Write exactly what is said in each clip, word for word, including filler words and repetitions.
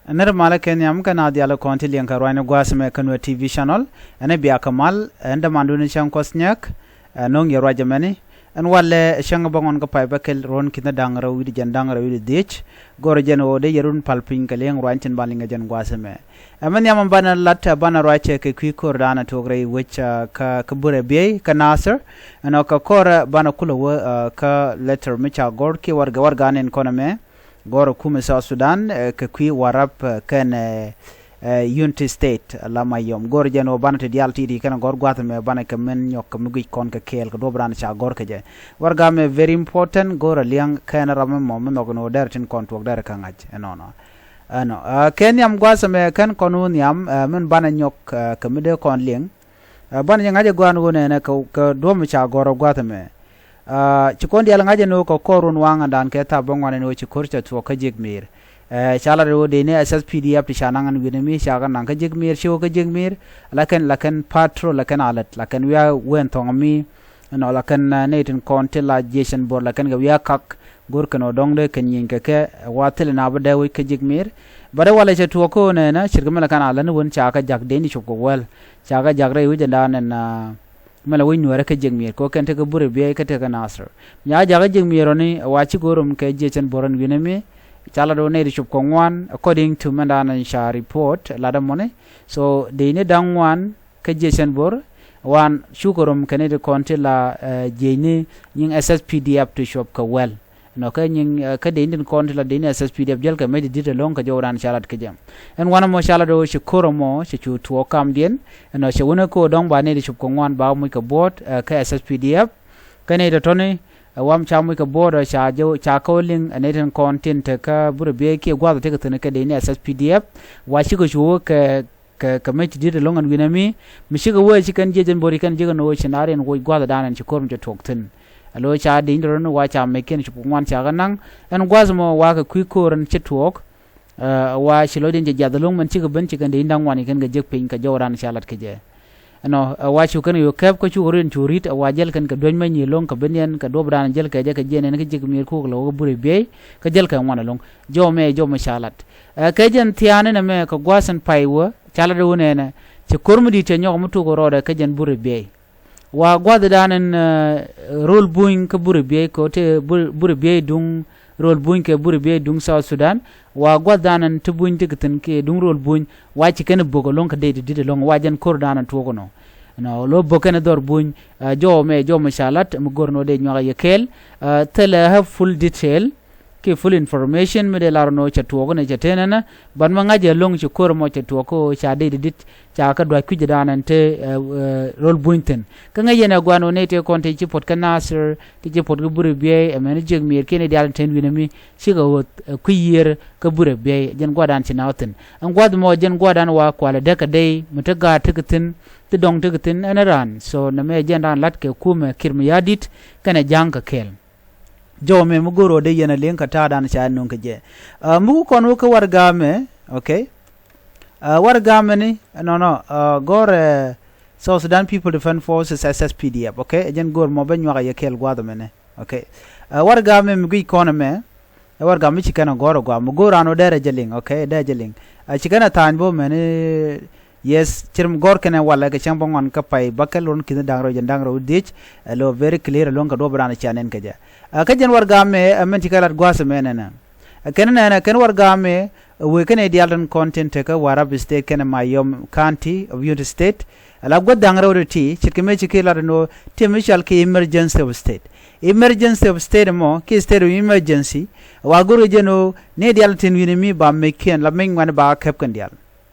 Nɛr malä kɛ nhiam kä naath diaal kɔn ti liɛŋ kɛ ruacni gua̱a̱th mɛ kä Nuer T V channel. Ɛn ɛ biakä mal ɛn dämandun cäŋ kuɔth nyɛk. Ɛ no̱o̱ŋ yɛ ruac ɛmɛni. Ɛn walɛ cäŋ bä ŋuan kä pay bä kɛl ruɔ̱n ki̱n da̱ŋ rɛw wi̱cdɛ jiɛn da̱ŋ rɛw wi̱cdɛ dhiec. Go̱rɛ jɛn ɣöö dee yɛ run pal piny kɛ liɛŋ ruacni tin ba liŋ kɛ jɛn gua̱a̱th mɛ. Ɛmɛ nhiam ɛn banɛ lat ɛ banɛ ruac kɛ kui̱ ko̱r da̱a̱n ɛ tuɔɔk rɛy wec kä, kä Burɛ Biey kä Nasir. Ɛnɔ kɛ ko̱r ɛ banɛ kulɛ wä kä letter mi ca go̱r kiɛ warɛgɛ warɛgɛ anin kɔn ɛmɛ. Go̱r ɛ kumɛ South Sudan ɛ kɛ kui̱ Warap ɛ kɛn ɛ Unity State la Mayom. Go̱r jɛn ɣöö banɛ ti diaal ti̱ti̱ kɛn ɛ gɔ̱r gua̱th ɛmɛ banɛ kɛ min nyɔk kɛ mi guic kɔn kɛ kɛɛl kɛ duɔ̱p raan ca gɔ̱r kɛ jɛ. Warɛgɛ mɛ very important, go̱r ɛ liɛŋ kɛn ram ɛmɔ mi nhɔk ɛn ɣöö dɛrɛ tin kɔn tuɔɔk dɛrɛ kɛ ŋa̱c ɛnɔnɔ. Ɛnɔ kɛ nhiam gua̱th ɛmɛ kɛn kɔn wä nhiam ɛ min banɛ nyɔk ɛ kɛ mi dee kɔn liɛŋ. Ɛ banɛ jɛ ŋa̱c ɛ gua̱a̱n wä nɛnɛ kɛ, kɛ duɔ̱p mi ca gɔ̱r ɛ gua̱th ɛmɛ. Ci kɔn diaal ŋa̱c ɛn ɣöö kɛ kɔr run waŋ ɛn da̱a̱n kɛ thaap bä ŋuan ɛn ɣöö ci ko̱r cɛ tuɔɔk kä jiëk mi̱i̱r. Ca lat ɣöö dee ni S S P D F ti ca naŋ ɛn wi̱nɛ mi ca kɛ naŋ kä jiëk mi̱i̱r ci wä kä jiëk mi̱i̱r. La kɛn, la kɛn patrol, la kɛn alät, la kɛn wiaa wen thɔŋ mi. Ɛnɔ la kɛn nɛy tin kɔn ti la jiecɛn bo̱r la kɛn kɛ wiaa kak. Go̱r kɛn ɔ dɔ̱ŋ dee kɛn nyieny kɛ kɛ wa thilɛ na bä dee wec kä jiëk mi̱i̱r. Bä dee walɛ cɛ tuɔɔk kä ɣöö nɛnɛ ce̱tkɛ mi la kɛn alän wän ca kɛ jak dee ni cop kɛ wäl. Ca kɛ jak rɛy wec ɛn da̱a̱n ɛn Mɛ la wec nuäärä kä jiäk mi̱eer kɛ ɣöö kɛn tekɛ Burɛ Biey kä tekɛ Nasir. Nya jakä jiäk mi̱eer ɔni wa ci go̱o̱r rom kɛ jiɛcɛn bo̱r ɛn wi̱nɛ mi. Ca lat ɣöö nɛy ti cop kɛ ŋuan according to mɛn da̱a̱n ɛn ca report lat ɛmɔni. So dee ni da̱ŋ ŋuan kä jiɛcɛn bo̱r. Wan cukɛ rom kɛ nɛy ti kɔn ti la jiɛcni nyiŋ S S P D F ti cop kɛ wäl. Ɛnɔ kä nyiŋ kä dee ni tin kɔn ti la dee ni S S P D F jäl kɛ mec ti di̱t ɛlɔ̱ŋ kɛ jɔwdan ca lat kä jɛ. Ɛn wanɛ mɔ ca lat ɣöö ci ko̱r ɛmɔ cɛ cu tuɔɔk kamdiɛn. Ɛnɔ cɛ wänɛ ko̱r dɔ̱ŋ ba nɛy ti cop kɛ ŋuan ba muc kɛ buɔ̱ɔ̱t kä S S P D F. Kä nɛy tɔ̱tɔ̱ni ɛ wam ca muc kɛ buɔ̱ɔ̱t ɔ ca jɛ ca kä wä liŋ ɛ nɛy tin kɔn tin te kä Burɛ Biey kiɛ gua̱th ɔ tekɛ thi̱n kɛ dee ni S S P D F. Wa cikɛ cu wä kɛ kɛ, kɛ mec ti di̱t ɛlɔ̱ŋ ɛn wi̱nɛ mi. Mi cikɛ wee ci kɛn jiɛc ɛn bo̱ri kɛn ji̱ kɛn ɣöö ci na riɛn woc gua̱thdan ɛn ci ko̱r mi cɛ tuɔɔk thi̱n. Ɛ lo̱ ca di̱ny rɔ̱n wa ca mec kiɛn cop kɛ ŋuan ca kɛ naŋ. Ɛn gua̱th mɔ wa kɛ kui̱ ko̱r ɛn ci tuɔɔk. Wa ci lɔcdiɛn cɛ jiath ɛlɔ̱ŋ mɛn cikɛ ben ci kɛn di̱ny da̱ŋ ŋuan kɛ kɛn kɛ jiäk piny kɛ jɔwdan ca lat kɛ jɛ. Ɛnɔ ɛ wa cu kɛn kɛ yo̱ kɛp kä cukɛ riɛn cu ri̱t ɛ wa jäl kɛn kɛ duäc mɛ nyiëë lo̱ŋ kɛ ben yɛn kɛ duɔ̱pdan jäl kɛ jɛ kɛ jiɛn ɛn kä jiäk mi̱eer kuk lɛ wä kä Burɛ Biey kä jäl kɛ ŋuan ɛlɔ̱ŋ. Jɔw mɛ jɔw mɛ ca lat. Ɛ kɛ jɛn thiaani nɛ mɛ kɛ gua̱a̱th ɛn pay wä ca lat ɛ wä nɛɛnɛ. Cɛ ko̱r mi di̱t cɛ nyɔk mi tuk rɔɔdɛ kɛ jɛn Burɛ Biey. Wa gua̱thdan ɛn rol buny kä Burɛ Biey kɛ ɣöö te Burɛ Biey duŋ rol buny kɛ Burɛ Biey duŋ South Sudan. Wa gua̱thdan ɛn ti buny ti kɛ thi̱n kɛ duŋ rol buny. Wa ci kɛn bo̱k ɛlɔ̱ŋ kɛ dee ti di̱t ɛlɔ̱ŋ wa jɛn ko̱rdan ɛn tuɔɔk ɛnɔ. Ɛnɔ lo̱ bo̱k kɛn dhɔr buny. Jɔw mɛ jɔw mɛ ca lat mi go̱r nɔ dee nyuak yɛ kɛɛl. Thilɛ have full detail kiɛ full information mi dee lar nɔ cɛ tuɔɔk ni cɛ tenɛ nɛ. Ban mɛ ŋa̱c ɛlɔ̱ŋ ci ko̱r mɔ cɛ tuɔɔk kä ca dee ti di̱t ca kä dua̱c kui̱cdan ɛn te rol buny thi̱n. Kä ŋäc yɛn ɛ gua̱n wä nɛy tëë kɔn ti ci puɔt kä Nasir ti ci puɔt kä Burɛ Biey ɛmɛn jiäk mi̱eer kiɛn i̱ diaal ɛn ten wi̱nɛ mi. Cikɛ ɣöth kui̱ yiër kä Burɛ Biey jɛn gua̱dan ci na wä thi̱n. Ɛn gua̱th mɔ jɛn gua̱dan wa kualɛ däk kɛ dey mi te gaat tekɛ thi̱n ti dɔ̱ŋ tekɛ thi̱n ɛn raan. So nɛ mɛ jɛn raan lat kɛ kumɛ Kiir Mayardit kɛnɛ ja̱a̱ŋ kɛ kɛɛl. Jɔw mɛ mi go̱o̱r ɣöö dee yɛn a li̱eŋ kɛ ta̱a̱dan ca nuŋ kɛ jɛ. Mi ku kɔn wä kä warɛga mɛ. Okay. Warɛga mɛ ni nɔnɔ go̱o̱r ɛ South Sudan People Defense Forces, S S P D F. Okay. Ɛ jɛn go̱o̱r mɔ bɛ nyuak a yɛ kɛɛl gua̱a̱th mɛ ni. Okay. Warɛga mɛ mi guic kɔn mɛ. Ɛ warɛga mi ci kɛn a gɔ̱r a gua̱a̱ mi go̱o̱r an wä dɛrɛ jɛ liŋ. Okay. Dɛrɛ jɛ liŋ. Ci kɛn a tha̱a̱ny bä mɛ ni. Yes, cir mi gɔ̱r kɛnɛ walɛ kɛ cäŋ bä ŋuan kä pay bä kɛ lon ki̱n da̱ŋ rɛw jɛn da̱ŋ rɛw dhiec. Ɛ lo very clear ɛlɔ̱ŋ kɛ duɔ̱p raan ca nɛn kɛ jɛ. Kä jɛn warɛga mɛ ɛ mɛn ci kɛ lat gua̱a̱th mɛ nɛnɛ. Ɛ kɛn nɛnɛ kɛn warɛga mɛ ɛ wee kɛnɛ diaal tin kɔn tin tekä Warrap State kɛnɛ Mayom County of Unity State. Ɛ la gua̱th da̱ŋ rɛw ti ti ce̱tkɛ mɛ ci kɛ lat ɛn ɣöö ti mi cɔal kɛ emergency of state. Emergency of state mɔ kiɛ state of emergency. Ɛ wa go̱r kɛ jɛn ɣöö ni diaal tin wi̱ni mi ba mec kiɛn la mec ŋuani ba käp kɛn diaal.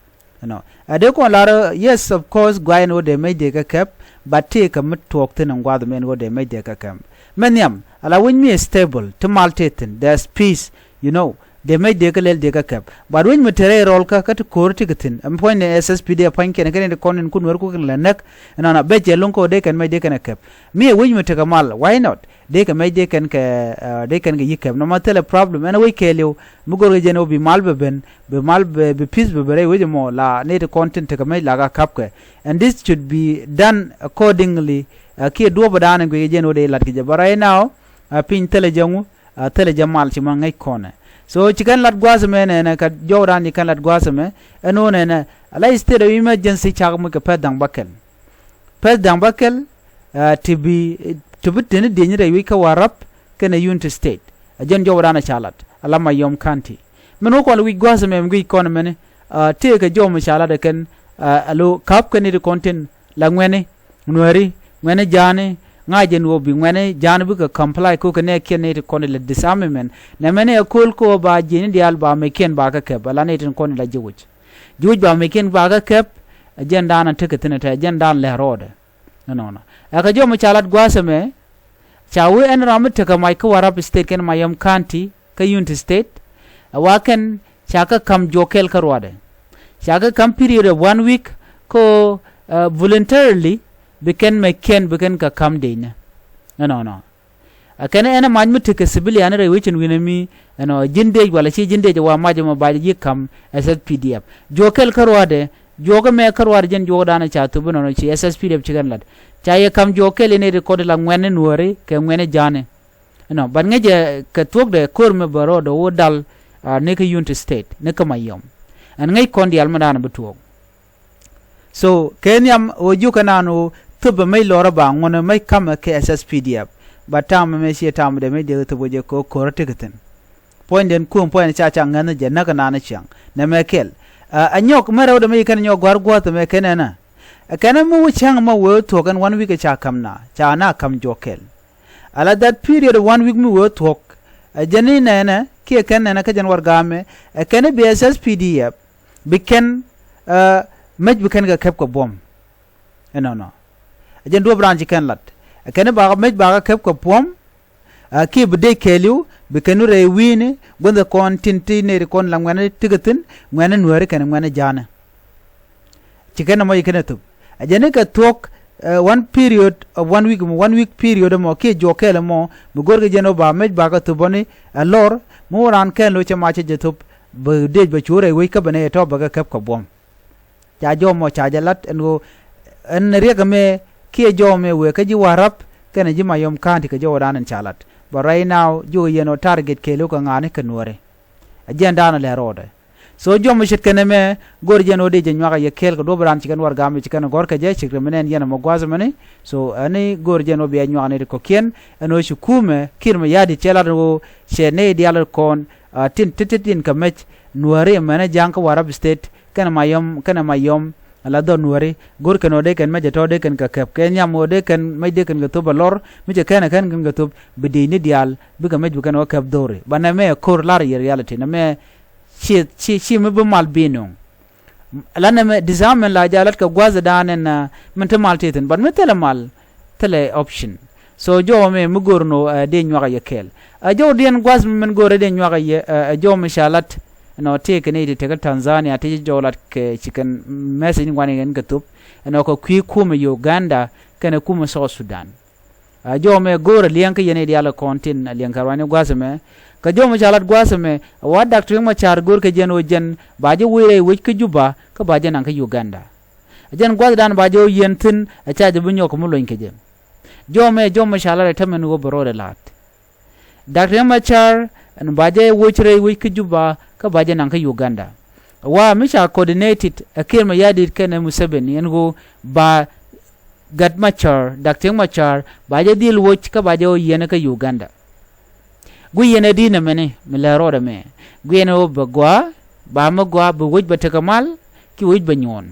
Ɛnɔ ɛ dee kɔn lar, yes, of course, guay ɛn ɣöö dee mec dee kɛ kɛp. But tëëkɛ mi tuɔɔk thi̱n ɛn gua̱a̱th ɛmɛ ɛn ɣöö dee mec dee kɛ kɛp. Mɛ nhiam ala wec mi stable ti mal tëë thi̱n, there's peace, you know. Dee mec dee kɛ lɛl dee kɛ kɛp. But wec mi te rɛy rɔl kä kä ti ko̱o̱r ti kɛ thi̱n ɛm puɔ̱nydɛ S S P D F pua̱nykiɛn kɛn in ti kɔn in kun wär kukɛn lɛ näk. Ɛnɔnɔ bɛc cɛ lo̱ŋ kä ɣöö dee kɛn mec dee kɛn ɛ kɛp. Mi ɛ wec mi tekɛ mal, why not? Dee kɛ mec dee kɛn kɛ dee kɛn kɛ yi̱ kɛp nɔmɔ thilɛ problem ɛn ɛ wec kɛɛliw. Mi go̱rkɛ jɛn ɣöö bi mal bɛ ben, bi mal bɛ, bi peace bɛ ben rɛy wec ɛmɔ la nɛy ti kɔn tin tekɛ mec la ka ka̱pkɛ. And this should be done accordingly. Kiɛ duɔ̱ɔ̱p ɛ da̱a̱n ɛn guic kɛ jɛn ɣöö dee la̱t kɛ jɛ, but right now piny thilɛ jɛ ŋu, thilɛ jɛ mal ci ma ŋäc kɔnɛ. So ci kɛn lat gua̱a̱th ɛmɛ nɛnɛ, kɛ jɔwdan ci kɛn lat gua̱a̱th ɛmɛ, ɛn ɣöö nɛnɛ ala state of emergency cakɛ muc kɛ pɛth da̱ŋ bäkɛl. Pɛth da̱ŋ bäkɛl, ah, ti bi, ti bi teni dieny rɛy wi̱c kä Warrap kɛnɛ Unity State. Ɛ jɛn jɔwdan ɛ ca lat ala Mayom County. Min wä kɔn wi̱c gua̱a̱th ɛmɛ mi guic kɔn ɛmɛni, ah, tëëkɛ jɔw mi ca lat ɛ kɛn, ah, alo ka̱p kɛn i̱ ti kɔn tin la ŋuɛ̈ni, Nuääri, ŋuɛ̈ni Ja̱a̱ni, ŋa̱c ɛn ɣöö bi ŋuɛ̈ni Ja̱a̱ni bikɛ comply ko̱ kɛ nɛɛkiɛn nɛy ti kɔn ilɛ disarmament. Nɛmɛni ɛ kööl kä ɣöö ba jiɛcni diaal ba meckiɛn ba kä kɛp ala nɛy tin kɔn ilɛ ji̱ wi̱c. Ji̱ wi̱c ba meckiɛn ba kä kɛp, ɛ jɛn da̱a̱n ɛ tekɛ thi̱n ɛ tɛ, ɛ jɛn da̱a̱n lɛr rɔɔdɛ. Ɛnɔnɔ. Ɛ kɛ jɔw mi ca lat gua̱a̱th ɛmɛ, ca wee ɛn ram mi tekɛ mac kä Warrap State kɛnɛ Mayom County kä Unity State, ɛ wa kɛn ca kɛ ka̱m juɔk kɛl kä ruaadɛ. Ca kɛ ka̱m period of one week kä, ah, voluntarily bi kɛn meckiɛn bi kɛn kɛ ka̱m dëëcnɛ. Ɛnɔnɔ. Ɛ kɛn ɛn ɛ mac mi tekɛ civilian rɛy wecin wi̱nɛ mi, ɛnɔ, ji̱n dëëc walɛ ci ji̱n dëëc ɛ wa mac ɛmɔ ba ji̱ ka̱m S S P D F. Juɔk kɛl kä ruaadɛ, juɔk ɛmɛ kä ruaadɛ jɛn juɔkdan ca thop ɛnɔnɔ ci S S P D F ci kɛn lat. Ca yɛ ka̱m juɔk kɛl in ɛ ti kɔt ila ŋuɛ̈ni Nuääri kɛ ŋuɛ̈ni Ja̱a̱ni. Ɛnɔ, but ŋäcɛ kɛ thuɔ̱kdɛ ko̱r mi bɛ rɔɔdɛ wä dal, ah, ni kä Unity State, ni kä Mayom. Ɛn ŋäc kɔn diaal mi da̱a̱n bi tuɔɔk. So, kɛ nhiam ɣöö jiökɛ naan ɣöö thöpɛ mec lɔrä ba ŋuɔ̱nɛ mec ka̱mɛ kɛ S S P D F. But ta̱a̱mɛ mɛ ciɛ ta̱a̱mɛ dee mec dee thöp ɣöö jɛ kɛ ɣöö ko̱rä tekɛ thi̱n. Puɔ̱nyden kuäm puɔ̱nyɛ ca ca ŋäthni jɛ näk kɛ naan ciaŋ. Nɛmɛ kɛl. Ah, ɛ nyɔk mɛ rɛwdɛ mɛ ci kɛn ɛ nyɔk gua̱r gua̱a̱th ɛmɛ kɛn ɛnä. Ɛ kɛn ɛ mi wä cäŋ mɛ wee thuɔ̱k ɛn one week ɛ ca ka̱m na, ca na ka̱m juɔk kɛl. Ala that period of one week mi wee thuɔ̱k, ɛ jɛn i̱ nɛnɛ, kiɛ kɛn nɛnɛ kä jɛn warɛgamɛ, ɛ kɛn i̱ bi S S P D F, bi kɛn, ah, mec bi kɛn kɛ kɛp kɛ buɔ̱m. Ɛnɔnɔ. Ɛ jɛn duɔ̱p raan ci kɛn lat. Ɛ kɛn i̱ ba mec ba kɛ kɛp kɛ buɔ̱m, ah, kiɛ bi dec kɛɛliw, bi kɛn i̱ rɛy wi̱i̱ni, guänh kɔn tin ti nɛy ti kɔn la ŋuɛ̈ni tekɛ thi̱n, ŋuɛ̈ni Nuääri kɛnɛ ŋuɛ̈ni Ja̱a̱ni. Ci kɛn ɛmɔ ci kɛn ɛ thöp. Ɛ jɛn i̱ kɛ thuɔ̱k, eh, one period of one week, one week period ɛmɔ kiɛ juɔk kɛl ɛmɔ, mi go̱rkɛ jɛn ɣöö ba mec ba kɛ thöp ɔni ɛ lɔr, mi wä raan kɛn lo̱c cɛ mac cɛ jɛ thöp, bɛ dëëc bɛ cu rɛy wec kä bɛ nɛy ɛ tɔ̱ bɛ kɛ kɛp kɛ buɔ̱m. Ca jɔw ɛmɔ ca jɛ lat ɛn ɣöö ɛn riɛk ɛmɛ kiɛ jɔw ɛmɛ wëë kä ji̱ Warrap kɛnɛ ji̱ Mayom County kɛ jɔwdan ɛn ca lat. But right now, jiökɛ yɛn ɣöö target kɛɛliw kɛ ŋa̱a̱ni kɛ Nuääri. Ɛ jɛn da̱a̱n ɛ lɛr rɔɔdɛ. So jɔw mi ce̱tkɛ nɛmɛ, go̱r jɛn ɣöö dee jɛ nyuak a yɛ kɛɛl kɛ duɔ̱p raan ci kɛn warɛgamɛ ci kɛn gɔ̱r kɛ jɛ, cik ri mi nɛn yɛn ɛmɔ gua̱a̱th ɛmɛni. So ɛni go̱r jɛn ɣöö bia nyuak ni ti kɔ̱kiɛn, ɛn ɣöö ci kumɛ Kiir Mayardit cɛ lat ɣöö cɛ nɛy diaal kɔn, ah, tin ti̱ti̱t in kɛ mec Nuääri ɛmɛnɛ Ja̱a̱ŋ kä Warrap State, kɛnɛ Mayom, kɛnɛ Mayom, ala dhɔr Nuääri, go̱r kɛn ɣöö dee kɛn mec ɛ tɔ̱ dee kɛn kɛ kɛp, kɛ nhiam ɣöö dee kɛn mec dee kɛn kɛ thöp ɛ lɔr, mi cɛ kɛn ɛ kɛn kɛn kɛ thöp, bi dëëcni diaal, bikɛ mec bi kɛn ɣöö kɛp dho̱ri. But nɛmɛ ɛ ko̱r lar yɛ reality, nɛmɛ ci, ci, ci mi bi mal bi nuŋ. La nɛmɛ disarmament la jɛ lat kɛ gua̱thdan ɛn, ah, min te mal ti thi̱n, but mi thilɛ mal, thilɛ option. So jɔw ɛmɛ mi go̱r nɔ, eh, dee nyuak a yɛ kɛɛl. Ɛ jɔwdiɛn gua̱th mi min go̱r dee nyuak a yɛ, eh, ɛ jɔw mi ca lat nɔ tëëkɛ ni ti tekɛ Tanzania ti jɔw lat kɛ ci kɛn message ni ŋuani kɛn kɛ thop. Ɛnɔ kɛ kui̱ kumɛ Uganda kɛnɛ kumɛ South Sudan. Ɛ jɔw ɛmɛ go̱r a liɛŋ kä yɛn i̱ diaal kɔn tin a liɛŋ kɛ ruany gua̱th ɛmɛ. Kɛ jɔw mi ca lat gua̱th ɛmɛ, ɛ wa Doctor Riek Machar go̱r kɛ jɛn ɣöö jɛn ba jɛ wec rɛy wec kä Juba kä ba jɛ naŋ kä Uganda. Ɛ jɛn gua̱thdan ba jɛ ɣöö yɛn thi̱n, ɛ ca jɛ bi nyɔk kɛ mi luny kɛ jɛ. Jɔw ɛmɛ jɔw mi ca lat ɛ tämɛ ni ɣöö bɛ rɔɔdɛ la̱t. Doctor Riek Machar ɛn ba jɛ woc rɛy wec kä Juba kä ba jɛ naŋ kä Uganda. Wa mi ca coordinated ɛ Kiir Mayardit kɛnɛ Museveni ɛn ɣöö ba Gat Machar, Doctor Riek Machar, ba jɛ dhil woc kä ba jɛ ɣöö yiɛn kä Uganda. Guic yɛn ɛ di̱t nɛmɛni mi lɛ rɔɔdɛ mɛ. Guic yɛn ɣöö bɛ gɔaa, ba mi gɔaa, bɛ woc bɛ tekɛ mal, ki woc bɛ nyuɔ̱ɔ̱n.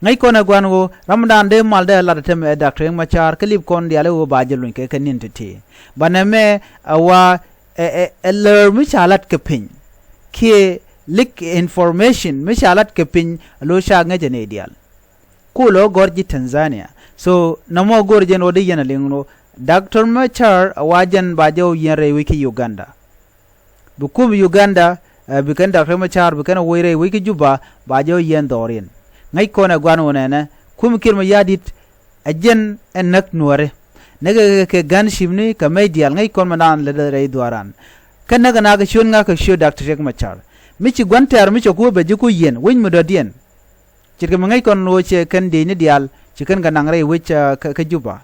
Ŋäc kɔn ɛ gua̱n ɣöö ramdan dee mal dee lat ɛ tämɛ ɛ Doctor Riek Machar kä lip kɔn diaal ɛ ɣöö ba jɛ luny kɛ kɛ ni̱n ti̱ti̱. Banɛ mɛ ɛ wa ɛ, ɛ, ɛ lär mi ca lat kɛ piny kiɛ leak information mi ca lat kɛ piny ɛ lo̱c ca ŋäc ɛ nɛy diaal. Ku lɔ gɔ̱r ji̱ Tanzania. So nɔmɔ go̱r jɛn ɣöö dee yɛn ɛ liŋ ɣöö Doctor Machar ɛ wa jɛn ba jɛ ɣöö yiɛn rɛy wec kä Uganda. Bi kum Uganda, eh, bi kɛn Doctor Machar, bi kɛn a woc rɛy wec kä Juba, ba jɛ wä yiɛn dhɔriɛn. Ŋäc kɔn ɛ gua̱n wä nɛnɛ, kum Kiir Mayardit, ɛ jɛn ɛ näk Nuääri. Näk kɛ, kɛ, kɛ gunship ni, kɛ mec diaal, ŋäc kɔn mɛ naan lät rɛy dhuaaran. Kä näk ɛ nak kɛ ciöt ŋa̱k kɛ ciöt Doctor Riek Machar. Mi ci gua̱n tɛ̈r mi cɛ ku wä bɛ ji̱ ku yiɛn, wec mi dɔ̱diɛn. Ce̱tkɛ mi ŋäc kɔn ɣöö cɛ kɛn diecni diaal ci kɛn kɛ naŋ rɛy wec, ah, kä, kä Juba.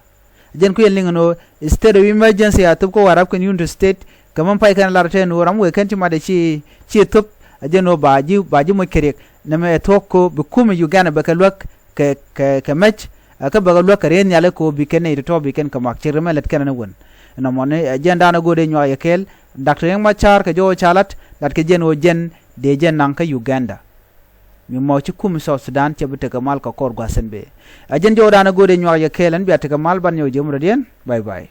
Jɛn kui̱ ɛn liŋ ɛn ɣöö state of emergency a thop kä Warrap kɛn Unity State Kɛ mɛn pay kɛn lar tɛn ɣöö ram wëë kɛn ci matdɛ ci ci thöp, a jɛn ɣöö ba ji̱ ba ji̱ moc kɛ riɛk. Nɛmɛ ɛ thuɔ̱k kɛ ɣöö bi kumɛ Uganda bɛ kɛ luäk kɛ kɛ kɛ mɛc, ɛ kä bɛ kɛ luäk kɛ rieeth nhiali kɛ ɣöö bi kɛn nɛy tɔ̱tɔ̱ bi kɛn kɛ mak ciek ri mɛ lät kɛn ni wän. Nɔmɔ ni ɛ jɛn da̱a̱n ɛ go̱o̱r dee nyuak yɛ kɛɛl. Daktɔr Riek Machar kɛ jɔw ca lat lat kɛ jɛn ɣöö jɛn dee jɛn naŋ kä Uganda. Mi mɔ ci kum South Sudan cɛ bi tekɛ mal kɛ kɔr gua̱th sɛn bee. Ɛ jɛn jɔw da̱a̱n ɛ go̱o̱r dee nyuak yɛ kɛɛl ɛn bia tekɛ mal ban nyɔw ji̱ murɛ diɛn. Bye bye.